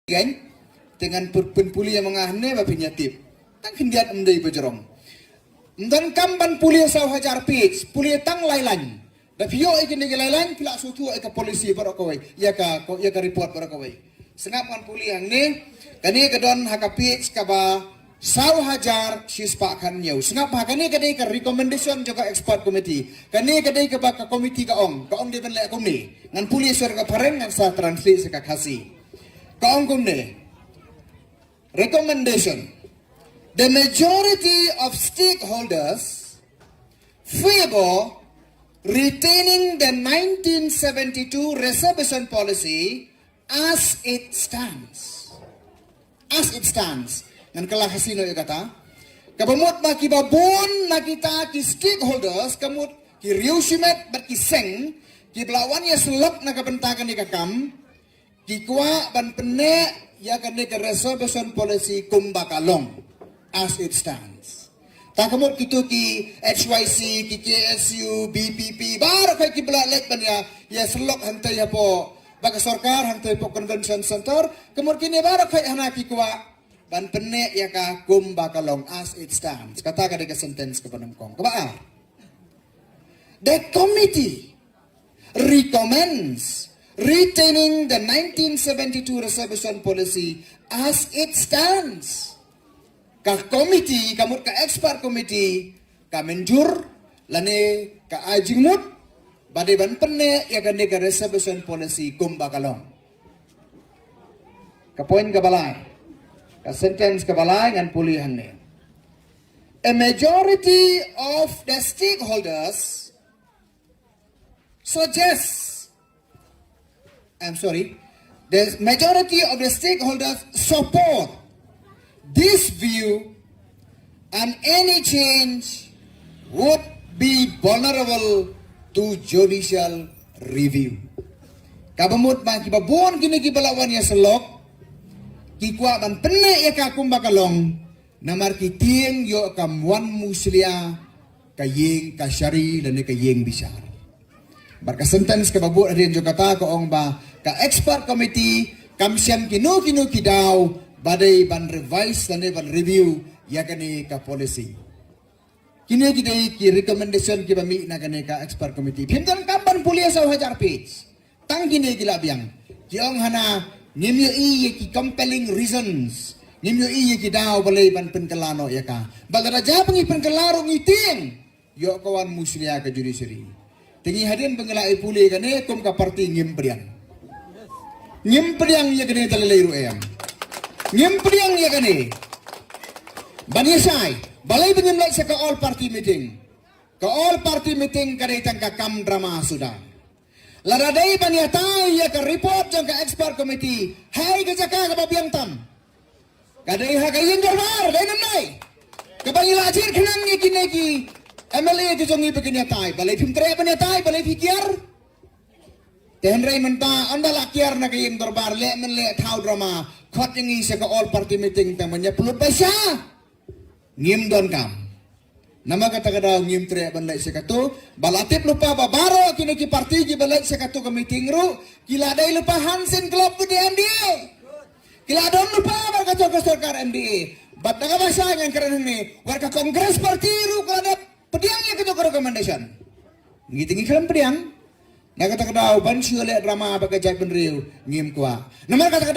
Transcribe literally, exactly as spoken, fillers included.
Kan te ngan pynpuli ïa ma nga hangne ba phin ïa tip. Tang khyndiat ym dei ba jrong. Ym don kam ban pule saw hajar page, pule tang lai lain. Da phi ïoh ïa kine ki lai lain phi lah sngewthuh ïa ka policy baroh kawei, ïa ka, ïa ka report baroh kawei. Sngap ngan pule hangne. Kane ka don ha ka page kaba saw hajar shispah khathynñiew. Sngap ha kane ka dei ka recommendation jong ka expert committee. Kane ka dei kaba ka committee ka ong, ka ong dei ban leh kumne. Ngan pule sha ka phareng ngan sa translate sha ka Khasi. Ka ong kumne. Recommendation. The majority of stakeholders favor retaining the nineteen seventy-two reservation policy as it stands. As it stands. Ngan kylla Khasi noh ïa kata. Kaba mut ba kiba bun na kita ki stakeholders, ka mut ki riew shimet bad ki seng, kiba la wan ïasyllok na ka bynta kane ka kam, ki kwah ban pynneh ïa kane ka reservation policy kumba ka long, as it stands. Ta ka mut kito ki H Y C, ki K S U, B P P, baroh ki ba la leit ban ïa, ïasyllok hangtei hapoh, ba ka sorkar hangtei hapoh convention center, ka mut kine baroh hana ki kwah ban pynneh ïa ka kumba ka long, as it stands. Kata ka dei ka sentence kaba nyngkong. Kaba ar. The committee recommends retaining the nineteen seventy-two reservation policy as it stands. Ka committee, ka mut ka expert committee, ka mynjur lane ka ai jingmut ba dei ban pynneh ïa kane ka reservation policy kumba ka long. Ka point kaba lai, ka sentence kaba lai ngan pule hangne. A majority of the stakeholders suggests, I'm sorry, the majority of the stakeholders support this view and any change would be vulnerable to judicial review. Kaba mut ba kiba bun kine kiba la wan ïasyllok ki kwah ban pynneh ïa ka kumba ka long, namar ki tieng ïoh kam wan mushlia ka ïing kashari lane ka ïing bishar. Bad ka sentence kaba bud hadien jong kata ka ong ba ka expert committee kam shym kino kino ki daw ba dei ban revise lane ban review ïa kane ka policy. Kine ki dei ki recommendation kiba mih na kane ka expert committee. Phim donkam ban pule saw hajar page. Tang kine ki la biang. Ki ong hana ngim ïohi ïa ki compelling reasons. Ngim ïohi ïa ki daw balei ban pynkylla noh ïa ka. Bad lada jia ba ngi pynkylla ruh ngi tieng, ïoh ka wan mushlia ka judiciary. Te ngi hadien ba ngi la ïa pule kane kum ka party ngim pdiang. Ngim pdiang ïa kane, te lei ruh em. Ngim pdiang ïa kane. Ban ïa shai, balei ba ngim leit sha ka all party meeting? Ka all party meeting ka dei tang ka kam drama suda. Lada dei ban ïatai ïa ka report jong ka expert committee, ha ka jaka kaba biang tam. Ka dei ha ka ïing dorbar, dei ne ym dei? Kaba ngi la jied khnang ïa kine ki M L A ki jong ngi ba kin ïatai, balei phim treh ban ïatai, balei phi kiar? Te hynrei mynta ynda la kiar na ka ïing dorbar, leh men leh thaw drama, khot ïa ngi sha ka all party meeting tang ban ïa pynlut paisa. Ngim donkam. Namar kata ka daw ngim treh ban leit sha katu, ba la tip lypa ba baroh kine ki party kiba leit sha katu ka meeting ruh ki la dei lypa Hansen Club bad M D A. Ki la don lypa bad katu ka sorkar M D A. Bad da kaba shai ngan kren hangne, wat ka Congress party ruh ka la dep pdiang ïa katu ka recommendation. Ngi te ngi khlem pdiang. Na kata ka daw ban shu leh drama bad ka jaitbynriew ngim kwah. Namar kata ka daw